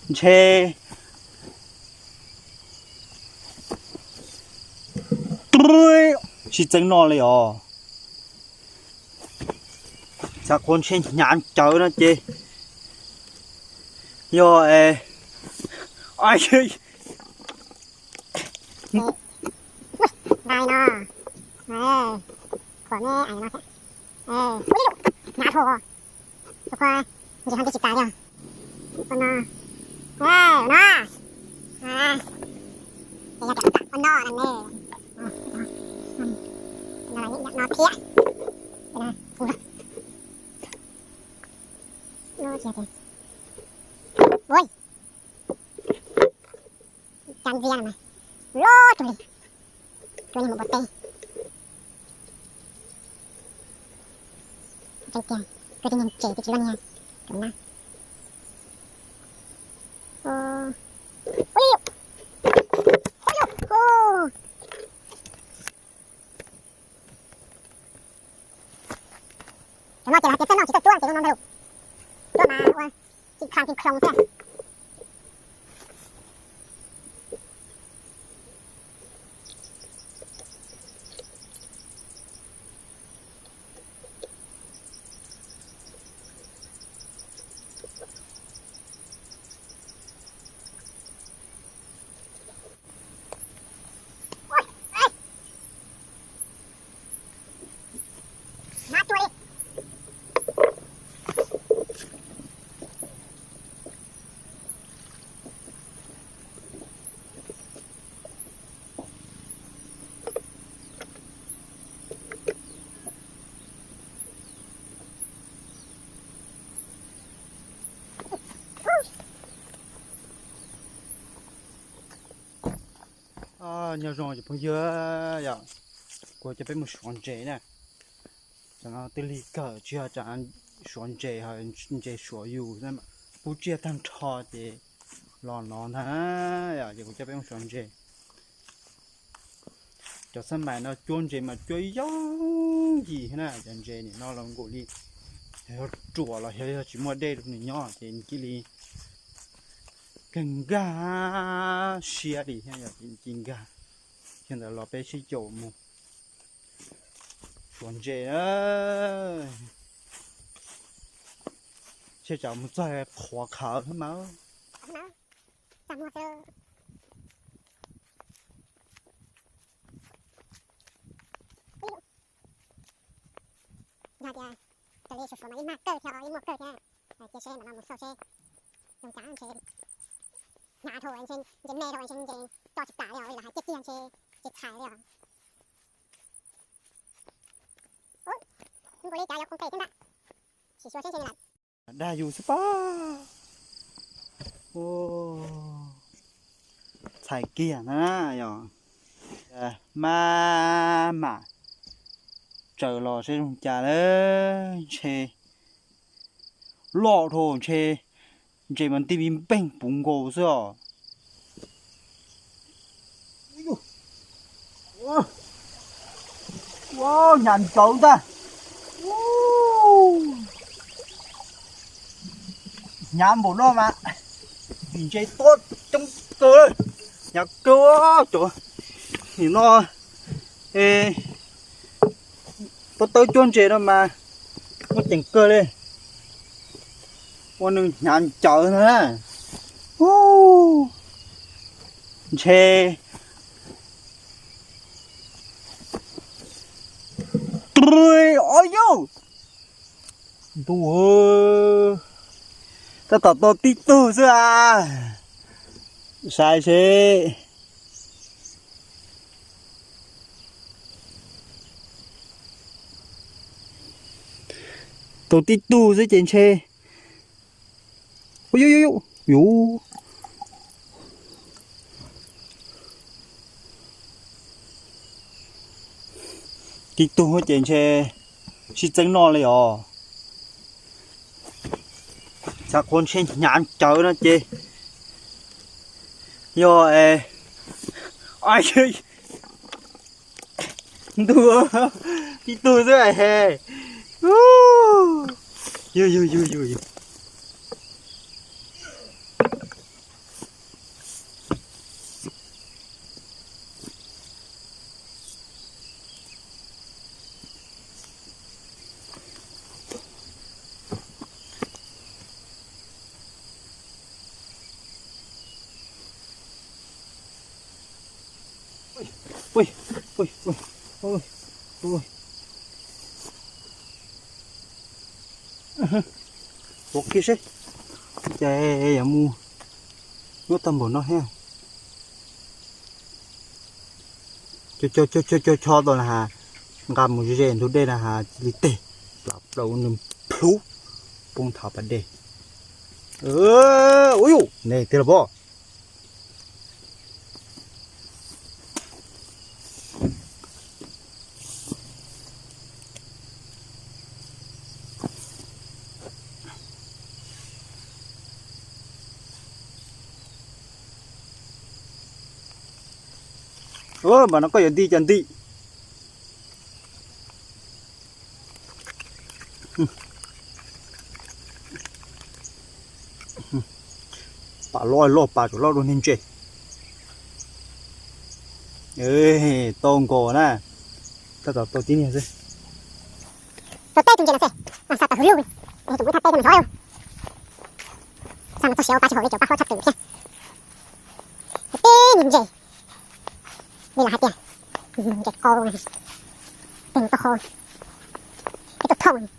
Ntshe tsis txeeb noj li os. Xav qhuav ntshe hnyav cawv no ces yog es nqaij no, khuam me ais no thiab. Hnyav dhau, tus qhua ntsis ho nti tsis tas li. Ua no, ua no, es yog tias ua no na ne, no thiab. Ui, cov ntxiab no mas loj cuag li, cuag li mus npua teb. Tseeb tiag, cuag tib neeg tsev twb tsis loj niag, cuag na. Cov no ces lawv tias txawj noj tsis txawj cuab ces zoo no ntag lauj. Cuab mas ua tsis kha tsis khloos xwb. Nyob zoo cov phooj ywg, yog kuv coj peb mus suav ntses na. Tam no twb lig kawg tsis yog tsam suav ntses, ntses suav yus, pub tsiaj tag nrho ces los no ntag. Yog ces kuv coj peb mus suav ntses. Cov xab mais no cuab ntses mas cuab yooj yim na, cov ntses nim no los nkaus li yog ruam los yog tsis muaj dej rau nws nyob ces nws cia li kawg nkag siab li thiab, yog ces nkag. Yog ntawd los peb sib caum mus suav ntses na. Sib caum mus txog qhuav khawv thiab mas. Yog tias raws li suav suav mas ib mag kawg thiab ib muaj kawg thiab. Cia seb ntawm no mus xauj seb zoo cas, ntshe hnyav dhau, ntshe me dhau, ntshe tso tsis tas li os, lawv hais tiag tiag ntshe tsis txhais li os. Zoo nkaus li cas yuav koom tes thiab ntag. Sim xyuas seb ntshe li lawm. Dag yus xwb pob. Txhais kiag na yog. Maj mam tsaws los seb zoo cas lawm, ntshe loj dhau, ntshe ntses mas nti vij npeeg puv nkaus xwb os. Hnyav ncawv ntag. Hnyav npaum no mas vim ntses tuab coob kawg, hnyav kawg cov. Nim no pob tawb cuab ntses no mas muaj ceem kawg li. Ua nws hnyav ncawv na. Ntshe, o yauj, ntuj, tab tom tau tib tug xwb a. Saib seb. Tau tib tug xwb ces ntshe, u, tib tug ces ntshe sib txeeb noj li os. Xav qhuav ntshe hnyav cawv no ces yog, ntuj, tib tug xwb he. Yug yug yug yug yug. Ui, ui, ui, ui. Tuav kiag seb, ces yuav mus nyuaj tag npaum no thiab. Cog cog cog cog tau na has, nqa mus ze ntug dej na has cia li teg, plaws plaws nws plhuv poob thav pas dej. Ua yuj, ne tiag los pob. Mas no koj yuav nti cas nti. Pas loj loj pas tsuas loj dua niag ntses. Tau nkaus na, tab tom tau tib niag xwb. Tau teb tus ntses no xwb, xa tau hwv lug, tus muab thaj teb no ntxhov. Xa no txog siav ua pa tsis haum li cov paj huab tshaj plaws thiab. Tib niag ntses, li los hais tias ntses qau, tes tau qau, tes tau thooj.